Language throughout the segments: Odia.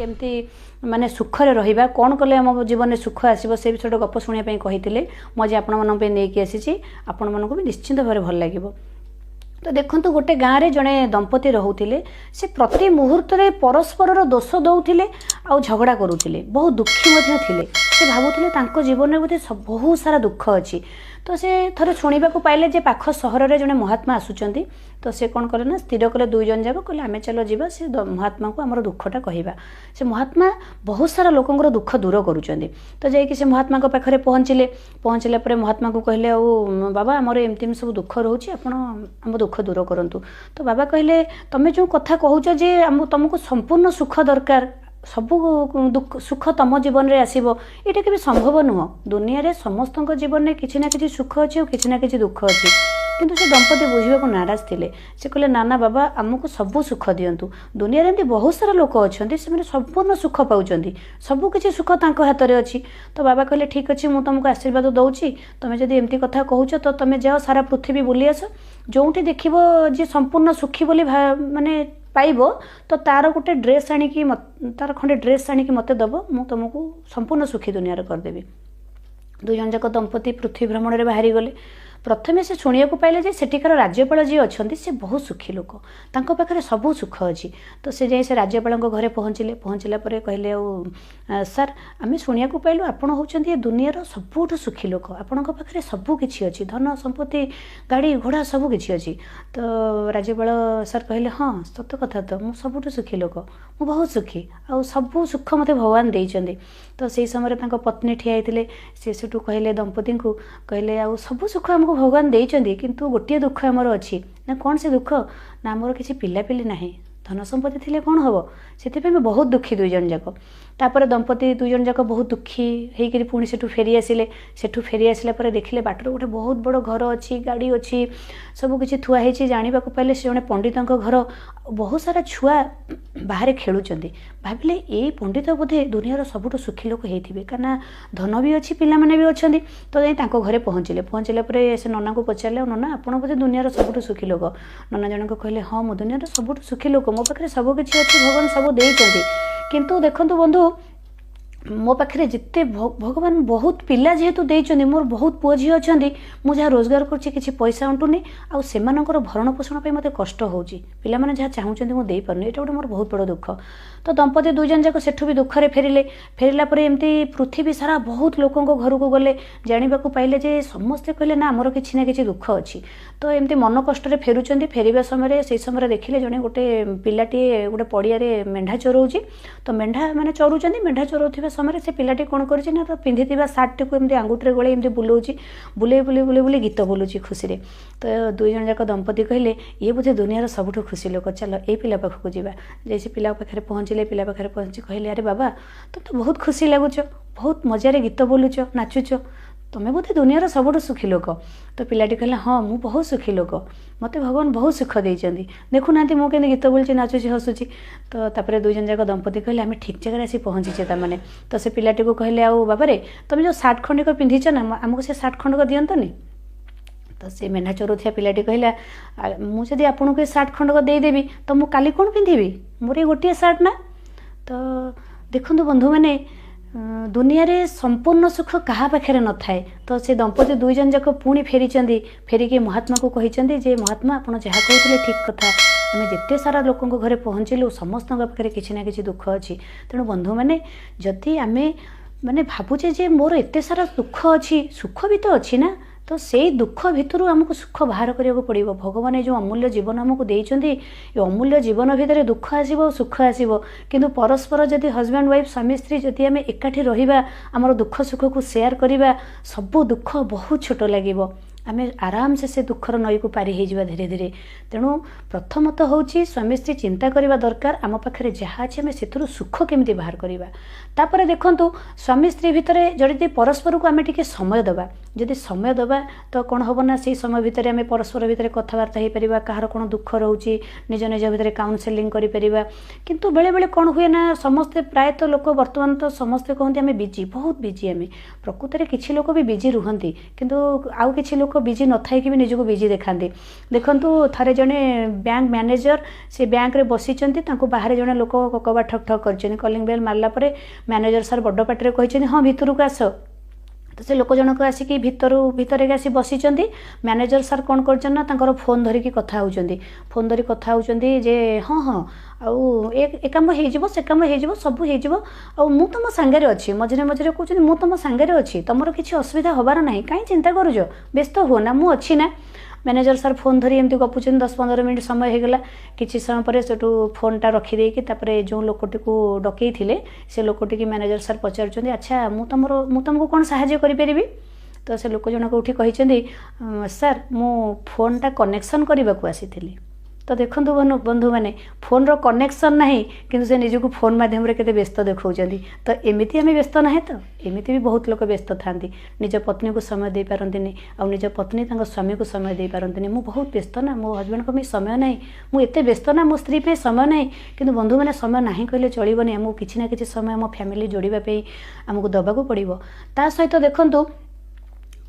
କେମିତି ମାନେ ସୁଖରେ ରହିବା, କ'ଣ କଲେ ଆମ ଜୀବନରେ ସୁଖ ଆସିବ, ସେ ବିଷୟରେ ଗୋଟେ ଗପ ଶୁଣିବା ପାଇଁ କହିଥିଲେ। ମୁଁ ଆଜି ଆପଣମାନଙ୍କ ପାଇଁ ନେଇକି ଆସିଛି, ଆପଣମାନଙ୍କୁ ବି ନିଶ୍ଚିନ୍ତ ଭାବରେ ଭଲ ଲାଗିବ। ତ ଦେଖନ୍ତୁ, ଗୋଟେ ଗାଁରେ ଜଣେ ଦମ୍ପତି ରହୁଥିଲେ। ସେ ପ୍ରତି ମୁହୂର୍ତ୍ତରେ ପରସ୍ପରର ଦୋଷ ଦେଉଥିଲେ ଆଉ ଝଗଡ଼ା କରୁଥିଲେ, ବହୁତ ଦୁଃଖୀ ମଧ୍ୟ ଥିଲେ। ସେ ଭାବୁଥିଲେ ତାଙ୍କ ଜୀବନରେ ବୋଧେ ବହୁତ ସାରା ଦୁଃଖ ଅଛି। ତ ସେ ଥରେ ଶୁଣିବାକୁ ପାଇଲେ ଯେ ପାଖ ସହରରେ ଜଣେ ମହାତ୍ମା ଆସୁଛନ୍ତି। ତ ସେ କ'ଣ କଲେ ନା, ସ୍ଥିର କଲେ ଦୁଇ ଜଣ ଯାକ, କହିଲେ ଆମେ ଚାଲ ଯିବା, ସେ ମହାତ୍ମାଙ୍କୁ ଆମର ଦୁଃଖଟା କହିବା। ସେ ମହାତ୍ମା ବହୁତ ସାରା ଲୋକଙ୍କର ଦୁଃଖ ଦୂର କରୁଛନ୍ତି। ତ ଯାଇକି ସେ ମହାତ୍ମାଙ୍କ ପାଖରେ ପହଞ୍ଚିଲେ। ପହଞ୍ଚିଲା ପରେ ମହାତ୍ମାଙ୍କୁ କହିଲେ, ଆଉ ବାବା, ଆମର ଏମିତି ଏମିତି ସବୁ ଦୁଃଖ ରହୁଛି, ଆପଣ ଆମ ଦୁଃଖ ଦୂର କରନ୍ତୁ। ତ ବାବା କହିଲେ, ତମେ ଯେଉଁ କଥା କହୁଛ ଯେ ଆମ ତମକୁ ସମ୍ପୂର୍ଣ୍ଣ ସୁଖ ଦରକାର, ସବୁ ଦୁଃଖ ସୁଖ ତମ ଜୀବନରେ ଆସିବ, ଏଇଟା କେବେ ସମ୍ଭବ ନୁହଁ। ଦୁନିଆରେ ସମସ୍ତଙ୍କ ଜୀବନରେ କିଛି ନା କିଛି ସୁଖ ଅଛି ଆଉ କିଛି ନା କିଛି ଦୁଃଖ ଅଛି। କିନ୍ତୁ ସେ ଦମ୍ପତି ବୁଝିବାକୁ ନାରାଜ ଥିଲେ। ସେ କହିଲେ, ନା ନା ବାବା, ଆମକୁ ସବୁ ସୁଖ ଦିଅନ୍ତୁ। ଦୁନିଆରେ ଏମିତି ବହୁତ ସାରା ଲୋକ ଅଛନ୍ତି, ସେମାନେ ସମ୍ପୂର୍ଣ୍ଣ ସୁଖ ପାଉଛନ୍ତି, ସବୁ କିଛି ସୁଖ ତାଙ୍କ ହାତରେ ଅଛି। ତ ବାବା କହିଲେ, ଠିକ୍ ଅଛି, ମୁଁ ତୁମକୁ ଆଶୀର୍ବାଦ ଦେଉଛି। ତମେ ଯଦି ଏମିତି କଥା କହୁଛ, ତ ତମେ ଯାଅ, ସାରା ପୃଥିବୀ ବୁଲି ଆସ। ଯେଉଁଠି ଦେଖିବ ଯିଏ ସମ୍ପୂର୍ଣ୍ଣ ସୁଖୀ ବୋଲି ମାନେ ପାଇବ, ତ ତାର ଗୋଟେ ଡ୍ରେସ୍ ଆଣିକି, ତାର ଖଣ୍ଡେ ଡ୍ରେସ୍ ଆଣିକି ମୋତେ ଦେବ, ମୁଁ ତୁମକୁ ସମ୍ପୂର୍ଣ୍ଣ ସୁଖୀ ଦୁନିଆରେ କରିଦେବି। ଦୁଇ ଜଣ ଯାକ ଦମ୍ପତି ପୃଥିବୀ ଭ୍ରମଣରେ ବାହାରିଗଲେ। ପ୍ରଥମେ ସେ ଶୁଣିବାକୁ ପାଇଲେ ଯେ ସେଠିକାର ରାଜ୍ୟପାଳ ଯିଏ ଅଛନ୍ତି, ସେ ବହୁତ ସୁଖୀ ଲୋକ, ତାଙ୍କ ପାଖରେ ସବୁ ସୁଖ ଅଛି। ତ ସେ ଯାଇ ସେ ରାଜ୍ୟପାଳଙ୍କ ଘରେ ପହଞ୍ଚିଲେ। ପହଞ୍ଚିଲା ପରେ କହିଲେ, ଆଉ ସାର୍, ଆମେ ଶୁଣିବାକୁ ପାଇଲୁ ଆପଣ ହେଉଛନ୍ତି ଏ ଦୁନିଆର ସବୁଠୁ ସୁଖୀ ଲୋକ, ଆପଣଙ୍କ ପାଖରେ ସବୁ କିଛି ଅଛି, ଧନ ସମ୍ପତ୍ତି, ଗାଡ଼ି ଘୋଡ଼ା ସବୁ କିଛି ଅଛି। ତ ରାଜ୍ୟପାଳ ସାର୍ କହିଲେ, ହଁ, ସତ କଥା ତ, ମୁଁ ସବୁଠୁ ସୁଖୀ ଲୋକ, ମୁଁ ବହୁତ ସୁଖୀ ଆଉ ସବୁ ସୁଖ ମୋତେ ଭଗବାନ ଦେଇଛନ୍ତି। ତ ସେଇ ସମୟରେ ତାଙ୍କ ପତ୍ନୀ ଠିଆ ହେଇଥିଲେ। ସେ ସେଠୁ କହିଲେ ଦମ୍ପତିଙ୍କୁ, କହିଲେ, ଆଉ ସବୁ ସୁଖ ଆମକୁ ଭଗବାନ ଦେଇଛନ୍ତି, କିନ୍ତୁ ଗୋଟିଏ ଦୁଃଖ ଆମର ଅଛି। ନା, କ'ଣ ସେ ଦୁଃଖ? ନା, ଆମର କିଛି ପିଲାପିଲି ନାହିଁ, ଧନ ସମ୍ପତ୍ତି ଥିଲେ କ'ଣ ହେବ? ସେଥିପାଇଁ ଆମେ ବହୁତ ଦୁଃଖୀ ଦୁଇ ଜଣ ଯାକ। ତାପରେ ଦମ୍ପତି ଦୁଇ ଜଣ ଯାକ ବହୁତ ଦୁଃଖୀ ହେଇକରି ପୁଣି ସେଠୁ ଫେରି ଆସିଲେ। ସେଠୁ ଫେରି ଆସିଲା ପରେ ଦେଖିଲେ ବାଟରେ ଗୋଟେ ବହୁତ ବଡ଼ ଘର ଅଛି, ଗାଡ଼ି ଅଛି, ସବୁ କିଛି ଥୁଆ ହେଇଛି। ଜାଣିବାକୁ ପାଇଲେ ସେ ଜଣେ ପଣ୍ଡିତଙ୍କ ଘର। ବହୁତ ସାରା ଛୁଆ ବାହାରେ ଖେଳୁଛନ୍ତି। ଭାବିଲେ ଏଇ ପଣ୍ଡିତ ବୋଧେ ଦୁନିଆର ସବୁଠୁ ସୁଖୀ ଲୋକ ହେଇଥିବେ, କାହିଁକିନା ଧନ ବି ଅଛି, ପିଲାମାନେ ବି ଅଛନ୍ତି। ତ ଯାଇ ତାଙ୍କ ଘରେ ପହଞ୍ଚିଲେ। ପହଞ୍ଚିଲା ପରେ ସେ ନନାଙ୍କୁ ପଚାରିଲେ, ଆଉ ନନା, ଆପଣ ବୋଧେ ଦୁନିଆର ସବୁଠୁ ସୁଖୀ ଲୋକ? ନନା ଜଣକ କହିଲେ, ହଁ, ମୁଁ ଦୁନିଆର ସବୁଠୁ ସୁଖୀ ଲୋକ, ମୋ ପାଖରେ ସବୁ କିଛି ଅଛି, ଭଗବାନ ସବୁ ଦେଇଛନ୍ତି। କିନ୍ତୁ ଦେଖନ୍ତୁ ବନ୍ଧୁ, ମୋ ପାଖରେ ଯେତେ ଭଗବାନ ବହୁତ ପିଲା ଯେହେତୁ ଦେଇଛନ୍ତି, ମୋର ବହୁତ ପୁଅ ଝିଅ ଅଛନ୍ତି, ମୁଁ ଯାହା ରୋଜଗାର କରୁଛି କିଛି ପଇସା ଅଣ୍ଟୁନି, ଆଉ ସେମାନଙ୍କର ଭରଣ ପୋଷଣ ପାଇଁ ମୋତେ କଷ୍ଟ ହେଉଛି। ପିଲାମାନେ ଯାହା ଚାହୁଁଛନ୍ତି ମୁଁ ଦେଇପାରୁନି, ଏଇଟା ଗୋଟେ ମୋର ବହୁତ ବଡ଼ ଦୁଃଖ। ତ ଦମ୍ପତି ଦୁଇ ଜଣ ଯାକ ସେଠୁ ବି ଦୁଃଖରେ ଫେରିଲେ। ଫେରିଲା ପରେ ଏମିତି ପୃଥିବୀ ସାରା ବହୁତ ଲୋକଙ୍କ ଘରକୁ ଗଲେ। ଜାଣିବାକୁ ପାଇଲେ ଯେ ସମସ୍ତେ କହିଲେ, ନା, ଆମର କିଛି ନା କିଛି ଦୁଃଖ ଅଛି। ତ ଏମିତି ମନ କଷ୍ଟରେ ଫେରୁଛନ୍ତି। ଫେରିବା ସମୟରେ ସେଇ ସମୟରେ ଦେଖିଲେ ଜଣେ ଗୋଟେ ପିଲାଟିଏ ଗୋଟେ ପଡ଼ିଆରେ ମେଣ୍ଢା ଚରଉଛି। ତ ମେଣ୍ଢା ମାନେ ଚରୁଛନ୍ତି। ମେଣ୍ଢା ଚରଉଥିବା ସମୟରେ ସେ ପିଲାଟି କ'ଣ କରିଛି ନା, ତ ପିନ୍ଧିଥିବା ସାର୍ଟଟିକୁ ଏମିତି ଆଙ୍ଗୁଠିରେ ଗୋଳେଇ ଏମିତି ବୁଲଉଛି, ବୁଲେଇ ବୁଲେଇ ବୁଲେଇ ବୁଲେଇ ଗୀତ ବୋଲୁଛି ଖୁସିରେ। ତ ଦୁଇ ଜଣ ଯାକ ଦମ୍ପତି କହିଲେ, ଇଏ ବୋଧେ ଦୁନିଆର ସବୁଠୁ ଖୁସି ଲୋକ, ଚାଲ ଏଇ ପିଲା ପାଖକୁ ଯିବା। ଯାଇ ସେ ପିଲା ପାଖରେ ପହଞ୍ଚିଲେ। ପିଲା ପାଖରେ ପହଞ୍ଚି କହିଲେ, ଆରେ ବାବା, ତମେ ତ ବହୁତ ଖୁସି ଲାଗୁଛ, ବହୁତ ମଜାରେ ଗୀତ ବୋଲୁଛ, ନାଚୁଛ, ତମେ ବୋଧେ ଦୁନିଆର ସବୁଠୁ ସୁଖୀ ଲୋକ। ତ ପିଲାଟି କହିଲା, ହଁ, ମୁଁ ବହୁତ ସୁଖୀ ଲୋକ, ମୋତେ ଭଗବାନ ବହୁତ ସୁଖ ଦେଇଛନ୍ତି, ଦେଖୁନାହାନ୍ତି ମୁଁ କେମିତି ଗୀତ ବୋଲୁଛି, ନାଚୁଛି, ହସୁଛି। ତ ତାପରେ ଦୁଇ ଜଣ ଯାକ ଦମ୍ପତି କହିଲେ, ଆମେ ଠିକ୍ ଜାଗାରେ ଆସି ପହଞ୍ଚିଛେ ତାମାନେ। ତ ସେ ପିଲାଟିକୁ କହିଲେ, ଆଉ ବାବାରେ, ତମେ ଯେଉଁ ସାର୍ଟ ଖଣ୍ଡିକ ପିନ୍ଧିଛ ନା, ଆମକୁ ସେ ସାର୍ଟ ଖଣ୍ଡିକ ଦିଅନ୍ତନି? ତ ସେ ମେଣ୍ଢା ଚରଉଥିବା ପିଲାଟି କହିଲା, ମୁଁ ଯଦି ଆପଣଙ୍କୁ ଏ ସାର୍ଟ ଖଣ୍ଡକ ଦେଇଦେବି, ତ ମୁଁ କାଲି କ'ଣ ପିନ୍ଧିବି? ମୋର ଏଇ ଗୋଟିଏ ସାର୍ଟ ନା। ତ ଦେଖନ୍ତୁ ବନ୍ଧୁମାନେ, ଦୁନିଆରେ ସମ୍ପୂର୍ଣ୍ଣ ସୁଖ କାହା ପାଖରେ ନଥାଏ। ତ ସେ ଦମ୍ପତି ଦୁଇ ଜଣ ଯାକ ପୁଣି ଫେରିଛନ୍ତି। ଫେରିକି ମହାତ୍ମାକୁ କହିଛନ୍ତି ଯେ ମହାତ୍ମା, ଆପଣ ଯାହା କହୁଥିଲେ ଠିକ୍ କଥା। ଆମେ ଯେତେ ସାରା ଲୋକଙ୍କ ଘରେ ପହଞ୍ଚିଲୁ, ସମସ୍ତଙ୍କ ପାଖରେ କିଛି ନା କିଛି ଦୁଃଖ ଅଛି। ତେଣୁ ବନ୍ଧୁମାନେ, ଯଦି ଆମେ ମାନେ ଭାବୁଛେ ଯେ ମୋର ଏତେ ସାରା ଦୁଃଖ ଅଛି, ସୁଖ ବି ତ ଅଛି ନା, ତ ସେଇ ଦୁଃଖ ଭିତରୁ ଆମକୁ ସୁଖ ବାହାର କରିବାକୁ ପଡ଼ିବ। ଭଗବାନ ଏ ଯେଉଁ ଅମୂଲ୍ୟ ଜୀବନ ଆମକୁ ଦେଇଛନ୍ତି, ଏ ଅମୂଲ୍ୟ ଜୀବନ ଭିତରେ ଦୁଃଖ ଆସିବ ଆଉ ସୁଖ ଆସିବ, କିନ୍ତୁ ପରସ୍ପର ଯଦି ହଜବ୍ୟାଣ୍ଡ ୱାଇଫ୍, ସ୍ୱାମୀ ସ୍ତ୍ରୀ ଯଦି ଆମେ ଏକାଠି ରହିବା, ଆମର ଦୁଃଖ ସୁଖକୁ ସେୟାର କରିବା, ସବୁ ଦୁଃଖ ବହୁତ ଛୋଟ ଲାଗିବ। ଆମେ ଆରାମସେ ସେ ଦୁଃଖର ନଈକୁ ପାରି ହେଇଯିବା ଧୀରେ ଧୀରେ। ତେଣୁ ପ୍ରଥମତଃ ହେଉଛି ସ୍ୱାମୀ ସ୍ତ୍ରୀ ଚିନ୍ତା କରିବା ଦରକାର, ଆମ ପାଖରେ ଯାହା ଅଛି ଆମେ ସେଥିରୁ ସୁଖ କେମିତି ବାହାର କରିବା। ତାପରେ ଦେଖନ୍ତୁ, ସ୍ୱାମୀ ସ୍ତ୍ରୀ ଭିତରେ ଯଦି ପରସ୍ପରକୁ ଆମେ ଟିକେ ସମୟ ଦେବା, ଯଦି ସମୟ ଦେବା ତ କ'ଣ ହେବ ନା, ସେଇ ସମୟ ଭିତରେ ଆମେ ପରସ୍ପର ଭିତରେ କଥାବାର୍ତ୍ତା ହେଇପାରିବା, କାହାର କ'ଣ ଦୁଃଖ ରହୁଛି ନିଜ ନିଜ ଭିତରେ କାଉନସେଲିଂ କରିପାରିବା। କିନ୍ତୁ ବେଳେବେଳେ କ'ଣ ହୁଏ ନା, ସମସ୍ତେ ପ୍ରାୟତଃ ଲୋକ ବର୍ତ୍ତମାନ ତ ସମସ୍ତେ କହନ୍ତି ଆମେ ବିଜି, ବହୁତ ବିଜି ଆମେ। ପ୍ରକୃତରେ କିଛି ଲୋକ ବି ବିଜି ରୁହନ୍ତି, କିନ୍ତୁ ଆଉ କିଛି ଲୋକ ଲୋକ ବିଜି ନଥାଇକି ବି ନିଜକୁ ବିଜି ଦେଖାନ୍ତି। ଦେଖନ୍ତୁ, ଥରେ ଜଣେ ବ୍ୟାଙ୍କ ମ୍ୟାନେଜର ସେ ବ୍ୟାଙ୍କରେ ବସିଛନ୍ତି। ତାଙ୍କୁ ବାହାରେ ଜଣେ ଲୋକ କବାଟ ଠକ୍ ଠକ୍ କରିଛନ୍ତି। କଲିଂ ବେଲ୍ ମାରିଲା ପରେ ମ୍ୟାନେଜର ସାର୍ ବଡ଼ ପାଟିରେ କହିଛନ୍ତି, "ହଁ, ଭିତରକୁ ଆସ।" ତ ସେ ଲୋକ ଜଣକ ଆସିକି ଭିତରେ ଆସି ବସିଛନ୍ତି। ମ୍ୟାନେଜର ସାର୍ କ'ଣ କରିଛନ୍ତି ନା, ତାଙ୍କର ଫୋନ୍ ଧରିକି କଥା ହେଉଛନ୍ତି। ଫୋନ୍ ଧରି କଥା ହେଉଛନ୍ତି ଯେ, "ହଁ ହଁ, ଆଉ ଏ କାମ ହେଇଯିବ, ସେ କାମ ହେଇଯିବ, ସବୁ ହେଇଯିବ, ଆଉ ମୁଁ ତୁମ ସାଙ୍ଗରେ ଅଛି।" ମଝିରେ ମଝିରେ କହୁଛନ୍ତି, "ମୁଁ ତୁମ ସାଙ୍ଗରେ ଅଛି, ତୁମର କିଛି ଅସୁବିଧା ହେବାର ନାହିଁ, କାହିଁ ଚିନ୍ତା କରୁଛ, ବ୍ୟସ୍ତ ହୁଅ ନା, ମୁଁ ଅଛି ନା।" ମ୍ୟାନେଜର ସାର୍ ଫୋନ୍ ଧରି ଏମିତି ଗପୁଛନ୍ତି। 10-15 ମିନିଟ୍ ସମୟ ହେଇଗଲା। କିଛି ସମୟ ପରେ ସେଠୁ ଫୋନ୍ଟା ରଖିଦେଇକି ତାପରେ ଯେଉଁ ଲୋକଟିକୁ ଡକେଇଥିଲେ, ସେ ଲୋକଟିକି ମ୍ୟାନେଜର ସାର୍ ପଚାରୁଛନ୍ତି, "ଆଚ୍ଛା, ମୁଁ ତୁମକୁ କ'ଣ ସାହାଯ୍ୟ କରିପାରିବି?" ତ ସେ ଲୋକ ଜଣକ ଉଠି କହିଛନ୍ତି, "ସାର୍, ମୁଁ ଫୋନ୍ଟା କନେକ୍ସନ୍ କରିବାକୁ ଆସିଥିଲି।" ତ ଦେଖନ୍ତୁ ବନ୍ଧୁମାନେ, ଫୋନ୍ର କନେକ୍ସନ୍ ନାହିଁ, କିନ୍ତୁ ସେ ନିଜକୁ ଫୋନ୍ ମାଧ୍ୟମରେ କେତେ ବ୍ୟସ୍ତ ଦେଖାଉଛନ୍ତି। ତ ଏମିତି ଆମେ ବ୍ୟସ୍ତ ନାହିଁ ତ ଏମିତି ବି ବହୁତ ଲୋକ ବ୍ୟସ୍ତ ଥାନ୍ତି। ନିଜ ପତ୍ନୀକୁ ସମୟ ଦେଇପାରନ୍ତିନି ଆଉ ନିଜ ପତ୍ନୀ ତାଙ୍କ ସ୍ୱାମୀକୁ ସମୟ ଦେଇପାରନ୍ତିନି। ମୁଁ ବହୁତ ବ୍ୟସ୍ତ ନା, ମୋ ହଜବେଣ୍ଡଙ୍କ ପାଇଁ ସମୟ ନାହିଁ। ମୁଁ ଏତେ ବ୍ୟସ୍ତ ନା, ମୋ ସ୍ତ୍ରୀ ପାଇଁ ସମୟ ନାହିଁ। କିନ୍ତୁ ବନ୍ଧୁମାନେ, ସମୟ ନାହିଁ କହିଲେ ଚଳିବନି। ଆମକୁ କିଛି ନା କିଛି ସମୟ ଆମ ଫ୍ୟାମିଲି ଯୋଡ଼ିବା ପାଇଁ ଆମକୁ ଦେବାକୁ ପଡ଼ିବ। ତା ସହିତ ଦେଖନ୍ତୁ,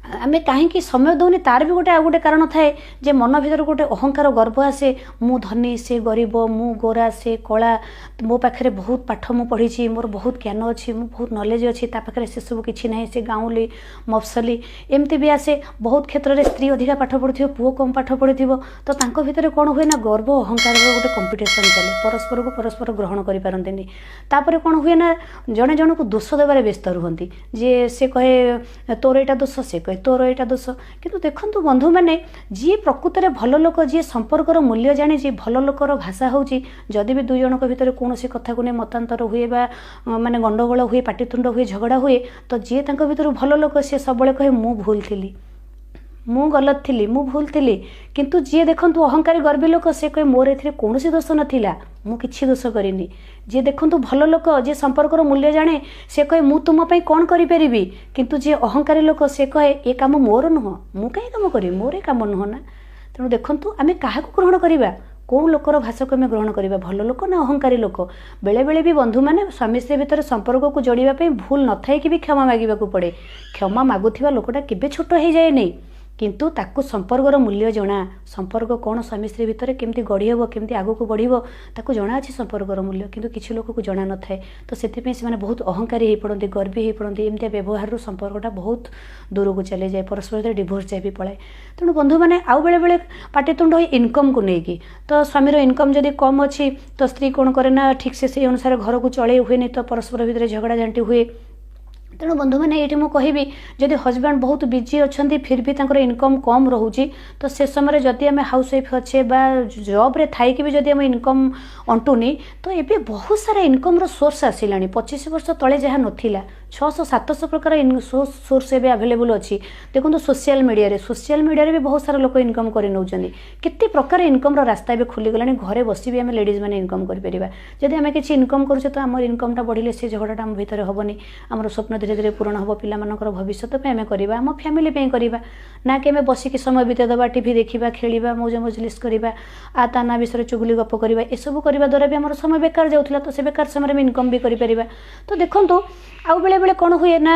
ଆମେ କାହିଁକି ସମୟ ଦେଉନି, ତାର ବି ଗୋଟେ ଆଉ ଗୋଟେ କାରଣ ଥାଏ ଯେ ମନ ଭିତରେ ଗୋଟେ ଅହଙ୍କାର, ଗର୍ବ ଆସେ। ମୁଁ ଧନୀ, ସେ ଗରିବ। ମୁଁ ଗୋରା, ସେ କଳା। ମୋ ପାଖରେ ବହୁତ ପାଠ ମୁଁ ପଢ଼ିଛି, ମୋର ବହୁତ ଜ୍ଞାନ ଅଛି, ମୁଁ ବହୁତ ନଲେଜ ଅଛି, ତା ପାଖରେ ସେସବୁ କିଛି ନାହିଁ, ସେ ଗାଉଁଲି, ମଫସଲି। ଏମିତି ବି ଆସେ। ବହୁତ କ୍ଷେତ୍ରରେ ସ୍ତ୍ରୀ ଅଧିକା ପାଠ ପଢ଼ୁଥିବ, ପୁଅ କମ୍ ପାଠ ପଢ଼ିଥିବ। ତ ତାଙ୍କ ଭିତରେ କ'ଣ ହୁଏ ନା, ଗର୍ବ ଅହଙ୍କାରର ଗୋଟେ କମ୍ପିଟିସନ୍ ଚାଲେ। ପରସ୍ପରକୁ ପରସ୍ପର ଗ୍ରହଣ କରିପାରନ୍ତିନି। ତାପରେ କ'ଣ ହୁଏ ନା, ଜଣେ ଜଣକୁ ଦୋଷ ଦେବାରେ ବ୍ୟସ୍ତ ରୁହନ୍ତି ଯେ ସେ କହେ ତୋର ଏଇଟା ଦୋଷ, ସେ କହେ ତୋର ଏଇଟା ଦୋଷ। କିନ୍ତୁ ଦେଖନ୍ତୁ ବନ୍ଧୁମାନେ, ଯିଏ ପ୍ରକୃତରେ ଭଲ ଲୋକ, ଯିଏ ସମ୍ପର୍କର ମୂଲ୍ୟ ଜାଣିଛି, ଭଲ ଲୋକର ଭାଷା ହେଉଛି, ଯଦି ବି ଦୁଇ ଜଣଙ୍କ ଭିତରେ କୌଣସି କଥାକୁ ନେଇ ମତାନ୍ତର ହୁଏ ବା ମାନେ ଗଣ୍ଡଗୋଳ ହୁଏ, ପାଟିତୁଣ୍ଡ ହୁଏ, ଝଗଡ଼ା ହୁଏ, ତ ଯିଏ ତାଙ୍କ ଭିତରୁ ଭଲ ଲୋକ, ସିଏ ସବୁବେଳେ କହେ, ମୁଁ ଭୁଲ ଥିଲି, ମୁଁ ଗଲତ ଥିଲି, ମୁଁ ଭୁଲ ଥିଲି। କିନ୍ତୁ ଯିଏ ଦେଖନ୍ତୁ ଅହଙ୍କାରୀ, ଗର୍ବୀ ଲୋକ, ସେ କହେ ମୋର ଏଥିରେ କୌଣସି ଦୋଷ ନଥିଲା, ମୁଁ କିଛି ଦୋଷ କରିନି। ଯିଏ ଦେଖନ୍ତୁ ଭଲ ଲୋକ, ଯିଏ ସମ୍ପର୍କର ମୂଲ୍ୟ ଜାଣେ, ସେ କହେ ମୁଁ ତୁମ ପାଇଁ କ'ଣ କରିପାରିବି? କିନ୍ତୁ ଯିଏ ଅହଙ୍କାରୀ ଲୋକ, ସେ କହେ ଏ କାମ ମୋର ନୁହଁ, ମୁଁ କାହିଁ କାମ କରିବି, ମୋର ଏ କାମ ନୁହଁ ନା। ତେଣୁ ଦେଖନ୍ତୁ, ଆମେ କାହାକୁ ଗ୍ରହଣ କରିବା? କେଉଁ ଲୋକର ଭାଷାକୁ ଆମେ ଗ୍ରହଣ କରିବା, ଭଲ ଲୋକ ନା ଅହଙ୍କାରୀ ଲୋକ? ବେଳେବେଳେ ବି ବନ୍ଧୁମାନେ, ସ୍ୱାମୀ ସ୍ତ୍ରୀ ଭିତରେ ସମ୍ପର୍କକୁ ଯୋଡ଼ିବା ପାଇଁ ଭୁଲ ନଥାଇକି ବି କ୍ଷମା ମାଗିବାକୁ ପଡ଼େ। କ୍ଷମା ମାଗୁଥିବା ଲୋକଟା କେବେ ଛୋଟ ହେଇଯାଏନି, କିନ୍ତୁ ତାକୁ ସମ୍ପର୍କର ମୂଲ୍ୟ ଜଣା। ସମ୍ପର୍କ କ'ଣ, ସ୍ୱାମୀ ସ୍ତ୍ରୀ ଭିତରେ କେମିତି ଗଢ଼ି ହେବ, କେମିତି ଆଗକୁ ବଢ଼ିବ, ତାକୁ ଜଣା ଅଛି ସମ୍ପର୍କର ମୂଲ୍ୟ। କିନ୍ତୁ କିଛି ଲୋକକୁ ଜଣା ନଥାଏ। ତ ସେଥିପାଇଁ ସେମାନେ ବହୁତ ଅହଙ୍କାରୀ ହେଇପଡ଼ନ୍ତି, ଗର୍ବୀ ହେଇପଡ଼ନ୍ତି। ଏମିତିଆ ବ୍ୟବହାରରୁ ସମ୍ପର୍କଟା ବହୁତ ଦୂରକୁ ଚାଲିଯାଏ, ପରସ୍ପର ଭିତରେ ଡିଭୋର୍ସ ଯାଏ ବି ପଳାଏ। ତେଣୁ ବନ୍ଧୁମାନେ, ଆଉ ବେଳେବେଳେ ପାଟିତୁଣ୍ଡ ହୋଇ ଇନକମ୍କୁ ନେଇକି। ତ ସ୍ୱାମୀର ଇନକମ୍ ଯଦି କମ୍ ଅଛି, ତ ସ୍ତ୍ରୀ କ'ଣ କରେ ନା, ଠିକ୍ସେ ସେଇ ଅନୁସାରେ ଘରକୁ ଚଳେଇ ହୁଏନି, ତ ପରସ୍ପର ଭିତରେ ଝଗଡ଼ା ଝାଣ୍ଟି ହୁଏ। ତେଣୁ ବନ୍ଧୁମାନେ, ଏଇଠି ମୁଁ କହିବି, ଯଦି ହଜବେଣ୍ଡ ବହୁତ ବିଜି ଅଛନ୍ତି, ଫିର୍ ବି ତାଙ୍କର ଇନକମ୍ କମ୍ ରହୁଛି, ତ ସେ ସମୟରେ ଯଦି ଆମେ ହାଉସ୍ ୱାଇଫ୍ ଅଛେ ବା ଜବ୍ରେ ଥାଇକି ବି ଯଦି ଆମ ଇନକମ୍ ଅଣ୍ଟୁନି, ତ ଏବେ ବହୁତ ସାରା ଇନକମ୍ର ସୋର୍ସ ଆସିଲାଣି। 25 ବର୍ଷ ତଳେ ଯାହା ନଥିଲା, 600-700 ପ୍ରକାର ସୋର୍ସ ଏବେ ଆଭେଲେବୁଲ୍ ଅଛି। ଦେଖନ୍ତୁ, ସୋସିଆଲ ମିଡ଼ିଆରେ ବି ବହୁତ ସାରା ଲୋକ ଇନକମ୍ କରି ନେଉଛନ୍ତି। କେତେ ପ୍ରକାର ଇନକମ୍ର ରାସ୍ତା ଏବେ ଖୋଲିଗଲାଣି। ଘରେ ବସି ବି ଆମେ ଲେଡ଼ିଜ୍ ମାନେ ଇନକମ୍ କରିପାରିବା। ଯଦି ଆମେ କିଛି ଇନକମ୍ କରୁଛେ, ତ ଆମର ଇନକମ୍ଟା ବଢ଼ିଲେ ସେ ଝଗଡ଼ାଟା ଆମ ଭିତରେ ହେବନି। ଆମର ସ୍ୱପ୍ନ ଧୀରେ ଧୀରେ ପୂରଣ ହେବ। ପିଲାମାନଙ୍କର ଭବିଷ୍ୟତ ପାଇଁ ଆମେ କରିବା, ଆମ ଫ୍ୟାମିଲି ପାଇଁ କରିବା, ନା କି ଆମେ ବସିକି ସମୟ ବିତେଇ ଦେବା, ଟିଭି ଦେଖିବା, ଖେଳିବା, ମୌଜ ମଜଲିସ୍ କରିବା, ଆ ତା ନା ବିଷୟରେ ଚୁଗୁଲି ଗପ କରିବା। ଏସବୁ କରିବା ଦ୍ୱାରା ବି ଆମର ସମୟ ବେକାର ଯାଉଥିଲା। ତ ସେ ବେକାର ସମୟରେ ଆମେ ଇନକମ୍ ବି କରିପାରିବା। ତ ଦେଖନ୍ତୁ, ଆଉ ବେଳେବେଳେ କ'ଣ ହୁଏ ନା,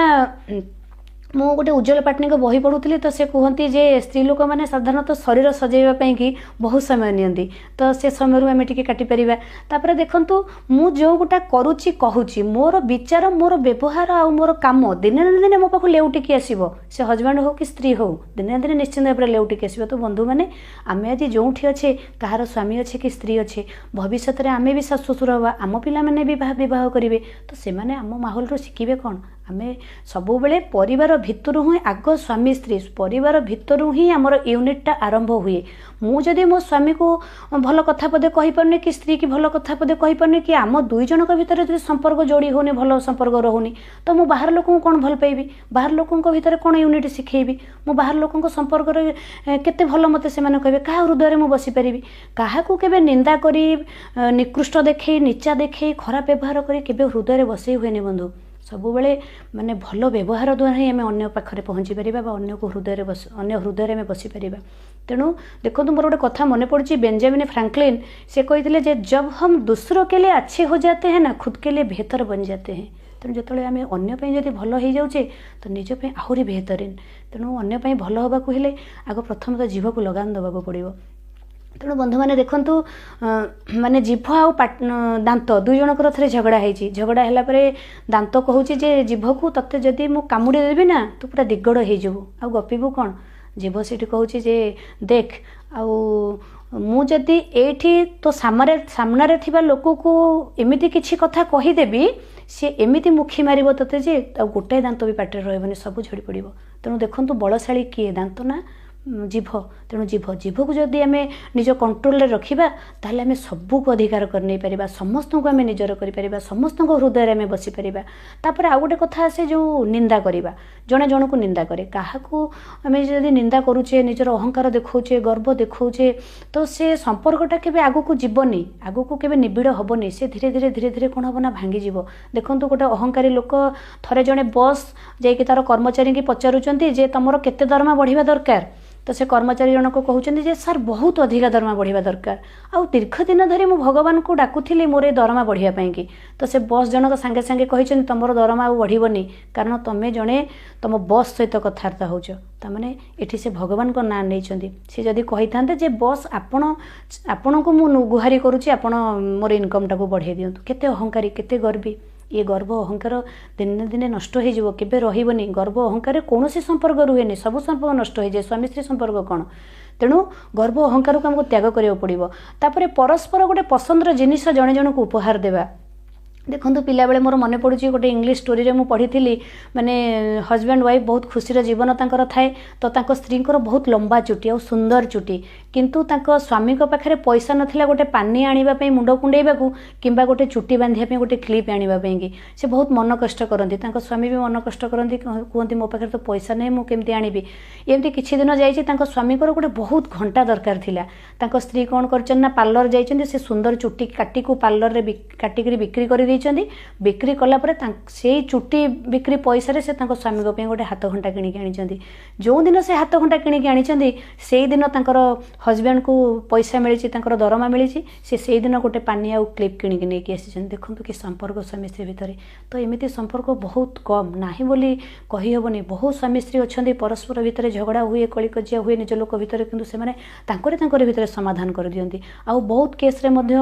ମୁଁ ଗୋଟେ ଉଜ୍ଜଳ ପାଟନୀଙ୍କ ବହି ପଢ଼ୁଥିଲି। ତ ସେ କୁହନ୍ତି ଯେ ସ୍ତ୍ରୀ ଲୋକମାନେ ସାଧାରଣତଃ ଶରୀର ସଜେଇବା ପାଇଁକି ବହୁତ ସମୟ ନିଅନ୍ତି। ତ ସେ ସମୟରୁ ଆମେ ଟିକେ କାଟିପାରିବା। ତାପରେ ଦେଖନ୍ତୁ, ମୁଁ ଯେଉଁ ଗୋଟା କରୁଛି, କହୁଛି, ମୋର ବିଚାର, ମୋର ବ୍ୟବହାର ଆଉ ମୋର କାମ ଦିନେ ନା ଦିନେ ମୋ ପାଖକୁ ଲେଉଟିକି ଆସିବ। ସେ ହଜବେଣ୍ଡ ହଉ କି ସ୍ତ୍ରୀ ହଉ, ଦିନେ ନା ଦିନେ ନିଶ୍ଚିନ୍ତ ଭାବରେ ଲେଉଟିକି ଆସିବ। ତ ବନ୍ଧୁମାନେ, ଆମେ ଆଜି ଯେଉଁଠି ଅଛେ, କାହାର ସ୍ୱାମୀ ଅଛି କି ସ୍ତ୍ରୀ ଅଛି, ଭବିଷ୍ୟତରେ ଆମେ ବି ଶାଶୁ ଶ୍ୱଶୁର ହେବା, ଆମ ପିଲାମାନେ ବି ବିବାହ କରିବେ। ତ ସେମାନେ ଆମ ମାହୋଲରୁ ଶିଖିବେ କ'ଣ? ଆମେ ସବୁବେଳେ ପରିବାର ଭିତରୁ ହିଁ ଆଗ, ସ୍ୱାମୀ ସ୍ତ୍ରୀ ପରିବାର ଭିତରୁ ହିଁ ଆମର ୟୁନିଟ୍ଟା ଆରମ୍ଭ ହୁଏ। ମୁଁ ଯଦି ମୋ ସ୍ୱାମୀକୁ ଭଲ କଥା ପଦେ କହିପାରୁନି କି ସ୍ତ୍ରୀକି ଭଲ କଥା ପଦେ କହିପାରୁନି, କି ଆମ ଦୁଇ ଜଣଙ୍କ ଭିତରେ ଯଦି ସମ୍ପର୍କ ଯୋଡ଼ି ହେଉନି, ଭଲ ସମ୍ପର୍କ ରହୁନି, ତ ମୁଁ ବାହାର ଲୋକଙ୍କୁ କ'ଣ ଭଲ ପାଇବି? ବାହାର ଲୋକଙ୍କ ଭିତରେ କ'ଣ ୟୁନିଟ୍ ଶିଖେଇବି? ମୁଁ ବାହାର ଲୋକଙ୍କ ସମ୍ପର୍କରେ କେତେ ଭଲ ମୋତେ ସେମାନେ କହିବେ? କାହା ହୃଦୟରେ ମୁଁ ବସିପାରିବି? କାହାକୁ କେବେ ନିନ୍ଦା କରି, ନିକୃଷ୍ଟ ଦେଖେଇ, ନିଚା ଦେଖେଇ, ଖରାପ ବ୍ୟବହାର କରି କେବେ ହୃଦୟରେ ବସେଇ ହୁଏନି ବନ୍ଧୁ। ସବୁବେଳେ ମାନେ ଭଲ ବ୍ୟବହାର ଦ୍ୱାରା ହିଁ ଆମେ ଅନ୍ୟ ପାଖରେ ପହଞ୍ଚି ପାରିବା ବା ଅନ୍ୟକୁ ହୃଦୟରେ ବସ ଅନ୍ୟ ହୃଦୟରେ ଆମେ ବସିପାରିବା। ତେଣୁ ଦେଖନ୍ତୁ, ମୋର ଗୋଟେ କଥା ମନେ ପଡ଼ୁଛି। ବେଞ୍ଜାମିନ ଫ୍ରାଙ୍କଲିନ୍ ସେ କହିଥିଲେ ଯେ जब हम दूसरों के लिए अच्छे हो जाते हैं ना, खुद के लिए बेहतर बन जाते हैं। ତେଣୁ ଯେତେବେଳେ ଆମେ ଅନ୍ୟ ପାଇଁ ଯଦି ଭଲ ହେଇଯାଉଛେ, ତ ନିଜ ପାଇଁ ଆହୁରି ବେହତରିନ। ତେଣୁ ଅନ୍ୟ ପାଇଁ ଭଲ ହେବାକୁ ହେଲେ ଆଗ ପ୍ରଥମେ ତ ଜିଭକୁ ଲଗାମ ଦେବାକୁ ପଡ଼ିବ। ତେଣୁ ବନ୍ଧୁମାନେ ଦେଖନ୍ତୁ, ମାନେ ଜିଭ ଆଉ ଦାନ୍ତ ଦୁଇ ଜଣଙ୍କର ଥରେ ଝଗଡ଼ା ହେଇଛି। ଝଗଡ଼ା ହେଲା ପରେ ଦାନ୍ତ କହୁଛି ଯେ ଜିଭକୁ, ତତେ ଯଦି ମୁଁ କାମୁଡ଼ି ଦେବି ନା, ତୁ ପୁରା ଦିଗଡ଼ ହେଇଯିବୁ, ଆଉ ଗପିବୁ କ'ଣ? ଜିଭ ସେଠି କହୁଛି ଯେ ଦେଖ, ଆଉ ମୁଁ ଯଦି ଏଇଠି ତୋ ସାମ୍ନାରେ ଥିବା ଲୋକକୁ ଏମିତି କିଛି କଥା କହିଦେବି, ସିଏ ଏମିତି ମୁଖୀ ମାରିବ ତୋତେ ଯେ ଆଉ ଗୋଟାଏ ଦାନ୍ତ ବି ପାଟିରେ ରହିବନି, ସବୁ ଝଡ଼ି ପଡ଼ିବ। ତେଣୁ ଦେଖନ୍ତୁ, ବଳଶାଳୀ କିଏ, ଦାନ୍ତ ନା ଜିଭ? ତେଣୁ ଜିଭକୁ ଯଦି ଆମେ ନିଜ କଣ୍ଟ୍ରୋଲରେ ରଖିବା, ତାହେଲେ ଆମେ ସବୁକୁ ଅଧିକାର କରିନେଇପାରିବା, ସମସ୍ତଙ୍କୁ ଆମେ ନିଜର କରିପାରିବା, ସମସ୍ତଙ୍କ ହୃଦୟରେ ଆମେ ବସିପାରିବା। ତାପରେ ଆଉ ଗୋଟେ କଥା ଆସେ, ଯେଉଁ ନିନ୍ଦା କରିବା। ଜଣେ ଜଣକୁ ନିନ୍ଦା କରେ। କାହାକୁ ଆମେ ଯଦି ନିନ୍ଦା କରୁଛେ, ନିଜର ଅହଙ୍କାର ଦେଖାଉଛେ, ଗର୍ବ ଦେଖାଉଛେ, ତ ସେ ସମ୍ପର୍କଟା କେବେ ଆଗକୁ ଯିବନି, ଆଗକୁ କେବେ ନିବିଡ଼ ହେବନି। ସେ ଧୀରେ ଧୀରେ ଧୀରେ ଧୀରେ କ'ଣ ହେବ ନା ଭାଙ୍ଗିଯିବ। ଦେଖନ୍ତୁ, ଗୋଟେ ଅହଙ୍କାରୀ ଲୋକ, ଥରେ ଜଣେ ବସ୍ ଯାଇକି ତାର କର୍ମଚାରୀକି ପଚାରୁଛନ୍ତି ଯେ ତୁମର କେତେ ଦରମା ବଢ଼ିବା ଦରକାର? ତ ସେ କର୍ମଚାରୀ ଜଣକ କହୁଛନ୍ତି ଯେ ସାର୍, ବହୁତ ଅଧିକା ଦରମା ବଢ଼ିବା ଦରକାର, ଆଉ ଦୀର୍ଘ ଦିନ ଧରି ମୁଁ ଭଗବାନଙ୍କୁ ଡାକୁଥିଲି ମୋର ଏ ଦରମା ବଢ଼ିବା ପାଇଁକି। ତ ସେ ବସ୍ ଜଣକ ସାଙ୍ଗେ ସାଙ୍ଗେ କହିଛନ୍ତି, ତୁମର ଦରମା ଆଉ ବଢ଼ିବନି, କାରଣ ତୁମେ ଜଣେ ତୁମ ବସ୍ ସହିତ କଥାବାର୍ତ୍ତା ହେଉଛ। ତାମାନେ ଏଠି ସେ ଭଗବାନଙ୍କ ନାଁ ନେଇଛନ୍ତି। ସେ ଯଦି କହିଥାନ୍ତେ ଯେ ବସ୍, ଆପଣଙ୍କୁ ମୁଁ ଗୁହାରି କରୁଛି, ଆପଣ ମୋର ଇନକମ୍ଟାକୁ ବଢ଼େଇ ଦିଅନ୍ତୁ। କେତେ ଅହଙ୍କାରୀ, କେତେ ଗର୍ବୀ! ଇଏ ଗର୍ବ ଅହଙ୍କାର ଦିନେ ଦିନେ ନଷ୍ଟ ହେଇଯିବ, କେବେ ରହିବନି। ଗର୍ବ ଅହଙ୍କାରରେ କୌଣସି ସମ୍ପର୍କ ରୁହେନି, ସବୁ ସମ୍ପର୍କ ନଷ୍ଟ ହେଇଯାଏ, ସ୍ୱାମୀ ସ୍ତ୍ରୀ ସମ୍ପର୍କ କ'ଣ? ତେଣୁ ଗର୍ବ ଅହଙ୍କାରକୁ ଆମକୁ ତ୍ୟାଗ କରିବାକୁ ପଡ଼ିବ। ତାପରେ ପରସ୍ପର ଗୋଟେ ପସନ୍ଦର ଜିନିଷ ଜଣେ ଜଣକୁ ଉପହାର ଦେବା। ଦେଖନ୍ତୁ, ପିଲାବେଳେ ମୋର ମନେ ପଡ଼ୁଛି, ଗୋଟେ ଇଂଲିଶ ଷ୍ଟୋରିରେ ମୁଁ ପଢ଼ିଥିଲି, ମାନେ ହଜବେଣ୍ଡ ୱାଇଫ୍ ବହୁତ ଖୁସିର ଜୀବନ ତାଙ୍କର ଥାଏ। ତ ତାଙ୍କ ସ୍ତ୍ରୀଙ୍କର ବହୁତ ଲମ୍ବା ଚୁଟି ଆଉ ସୁନ୍ଦର ଚୁଟି, କିନ୍ତୁ ତାଙ୍କ ସ୍ୱାମୀଙ୍କ ପାଖରେ ପଇସା ନଥିଲା ଗୋଟେ ପାନି ଆଣିବା ପାଇଁ ମୁଣ୍ଡ କୁଣ୍ଡେଇବାକୁ, କିମ୍ବା ଗୋଟେ ଚୁଟି ବାନ୍ଧିବା ପାଇଁ ଗୋଟେ କ୍ଲିପ୍ ଆଣିବା ପାଇଁକି। ସେ ବହୁତ ମନ କଷ୍ଟ କରନ୍ତି, ତାଙ୍କ ସ୍ୱାମୀ ବି ମନ କଷ୍ଟ କରନ୍ତି, କୁହନ୍ତି ମୋ ପାଖରେ ତ ପଇସା ନାହିଁ, ମୁଁ କେମିତି ଆଣିବି? ଏମିତି କିଛି ଦିନ ଯାଇଛି। ତାଙ୍କ ସ୍ୱାମୀଙ୍କର ଗୋଟେ ବହୁତ ଘଣ୍ଟା ଦରକାର ଥିଲା। ତାଙ୍କ ସ୍ତ୍ରୀ କ'ଣ କରିଛନ୍ତି ନା ପାର୍ଲର ଯାଇଛନ୍ତି, ସେ ସୁନ୍ଦର ଚୁଟି କାଟିକୁ ପାର୍ଲରରେ କାଟିକିରି ବିକ୍ରି କରିଦେଇଛନ୍ତି। ବିକ୍ରି କଲା ପରେ ସେଇ ଚୁଟି ବିକ୍ରି ପଇସାରେ ସେ ତାଙ୍କ ସ୍ୱାମୀଙ୍କ ପାଇଁ ଗୋଟେ ହାତ ଘଣ୍ଟା କିଣିକି ଆଣିଛନ୍ତି। ଯେଉଁଦିନ ସେ ହାତ ଘଣ୍ଟା କିଣିକି ଆଣିଛନ୍ତି, ସେଇଦିନ ତାଙ୍କର ହଜବେଣ୍ଡକୁ ପଇସା ମିଳିଛି, ତାଙ୍କର ଦରମା ମିଳିଛି। ସେ ସେଇଦିନ ଗୋଟେ ପାନି ଆଉ କ୍ଲିପ୍ କିଣିକି ନେଇକି ଆସିଛନ୍ତି। ଦେଖନ୍ତୁ କି ସମ୍ପର୍କ ସ୍ୱାମୀ ସ୍ତ୍ରୀ ଭିତରେ। ତ ଏମିତି ସମ୍ପର୍କ ବହୁତ କମ୍, ନାହିଁ ବୋଲି କହିହେବନି। ବହୁତ ସ୍ୱାମୀ ସ୍ତ୍ରୀ ଅଛନ୍ତି, ପରସ୍ପର ଭିତରେ ଝଗଡ଼ା ହୁଏ, କଳିକଜିଆ ହୁଏ ନିଜ ଲୋକ ଭିତରେ, କିନ୍ତୁ ସେମାନେ ତାଙ୍କରି ତାଙ୍କରି ଭିତରେ ସମାଧାନ କରିଦିଅନ୍ତି। ଆଉ ବହୁତ କେସ୍ରେ ମଧ୍ୟ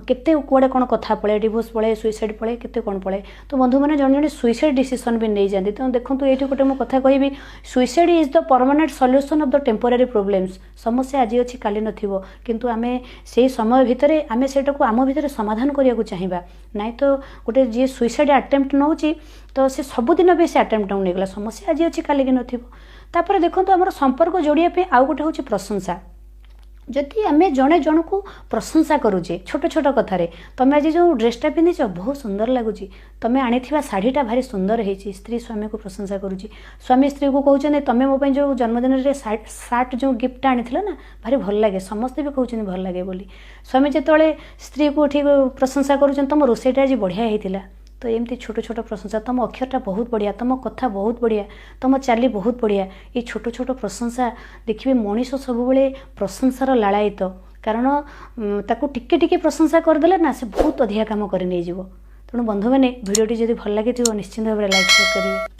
କେତେ କୁଆଡ଼େ କ'ଣ କଥା ପଳାଏ, ଡିଭୋର୍ସ ପଳାଏ, ସୁଇସାଇଡ଼ ପଳାଏ, କେତେ କ'ଣ ପଳାଏ। ତ ବନ୍ଧୁମାନେ, ଜଣେ ଜଣେ ସୁଇସାଇଡ଼ ଡିସିସନ୍ ବି ନେଇଯାଆନ୍ତି। ତେଣୁ ଦେଖନ୍ତୁ, ଏଇଠି ଗୋଟେ ମୁଁ କଥା କହିବି, suicide is the permanent solution of the temporary problems. ସମସ୍ୟା ଆଜି ଅଛି, କାଲି ନଥିବ, କିନ୍ତୁ ଆମେ ସେଇ ସମୟ ଭିତରେ ଆମେ ସେଇଟାକୁ ଆମ ଭିତରେ ସମାଧାନ କରିବାକୁ ଚାହିଁବା। ନାଇଁ ତ ଗୋଟେ ଯିଏ ସୁଇସାଇଡ଼ ଆଟେମ୍ପ୍ଟ ନେଉଛି, ତ ସେ ସବୁଦିନ ବି ସେ ଆଟେମ୍ପ୍ଟଟାକୁ ନେଇଗଲା। ସମସ୍ୟା ଆଜି ଅଛି, କାଲିକି ନଥିବ। ତାପରେ ଦେଖନ୍ତୁ, ଆମର ସମ୍ପର୍କ ଯୋଡ଼ିବା ପାଇଁ ଆଉ ଗୋଟେ ହେଉଛି ପ୍ରଶଂସା। ଯଦି ଆମେ ଜଣେ ଜଣକୁ ପ୍ରଶଂସା କରୁଛେ ଛୋଟ ଛୋଟ କଥାରେ, ତମେ ଆଜି ଯେଉଁ ଡ୍ରେସଟା ପିନ୍ଧିଛ ବହୁତ ସୁନ୍ଦର ଲାଗୁଛି, ତମେ ଆଣିଥିବା ଶାଢ଼ୀଟା ଭାରି ସୁନ୍ଦର ହେଇଛି, ସ୍ତ୍ରୀ ସ୍ୱାମୀକୁ ପ୍ରଶଂସା କରୁଛି, ସ୍ୱାମୀ ସ୍ତ୍ରୀକୁ କହୁଛନ୍ତି, ତମେ ମୋ ପାଇଁ ଯେଉଁ ଜନ୍ମଦିନରେ ସାର୍ଟ ଯେଉଁ ଗିଫ୍ଟଟା ଆଣିଥିଲ ନା, ଭାରି ଭଲ ଲାଗେ, ସମସ୍ତେ ବି କହୁଛନ୍ତି ଭଲ ଲାଗେ ବୋଲି। ସ୍ୱାମୀ ଯେତେବେଳେ ସ୍ତ୍ରୀକୁ ଏଠି ପ୍ରଶଂସା କରୁଛନ୍ତି, ତମ ରୋଷେଇଟା ଆଜି ବଢ଼ିଆ ହେଇଥିଲା। ତ ଏମିତି ଛୋଟ ଛୋଟ ପ୍ରଶଂସା, ତୁମ ଅକ୍ଷରଟା ବହୁତ ବଢ଼ିଆ, ତୁମ କଥା ବହୁତ ବଢ଼ିଆ, ତୁମ ଚାଲି ବହୁତ ବଢ଼ିଆ, ଏଇ ଛୋଟ ଛୋଟ ପ୍ରଶଂସା। ଦେଖିବେ, ମଣିଷ ସବୁବେଳେ ପ୍ରଶଂସାର ଲାଳାୟିତ, କାରଣ ତାକୁ ଟିକେ ଟିକେ ପ୍ରଶଂସା କରିଦେଲେ ନା, ସେ ବହୁତ ଅଧିକା କାମ କରି ନେଇଯିବ। ତେଣୁ ବନ୍ଧୁମାନେ, ଭିଡ଼ିଓଟି ଯଦି ଭଲ ଲାଗିଥିବ, ନିଶ୍ଚିନ୍ତ ଭାବରେ ଲାଇକ୍, ସେୟାର କରିବେ।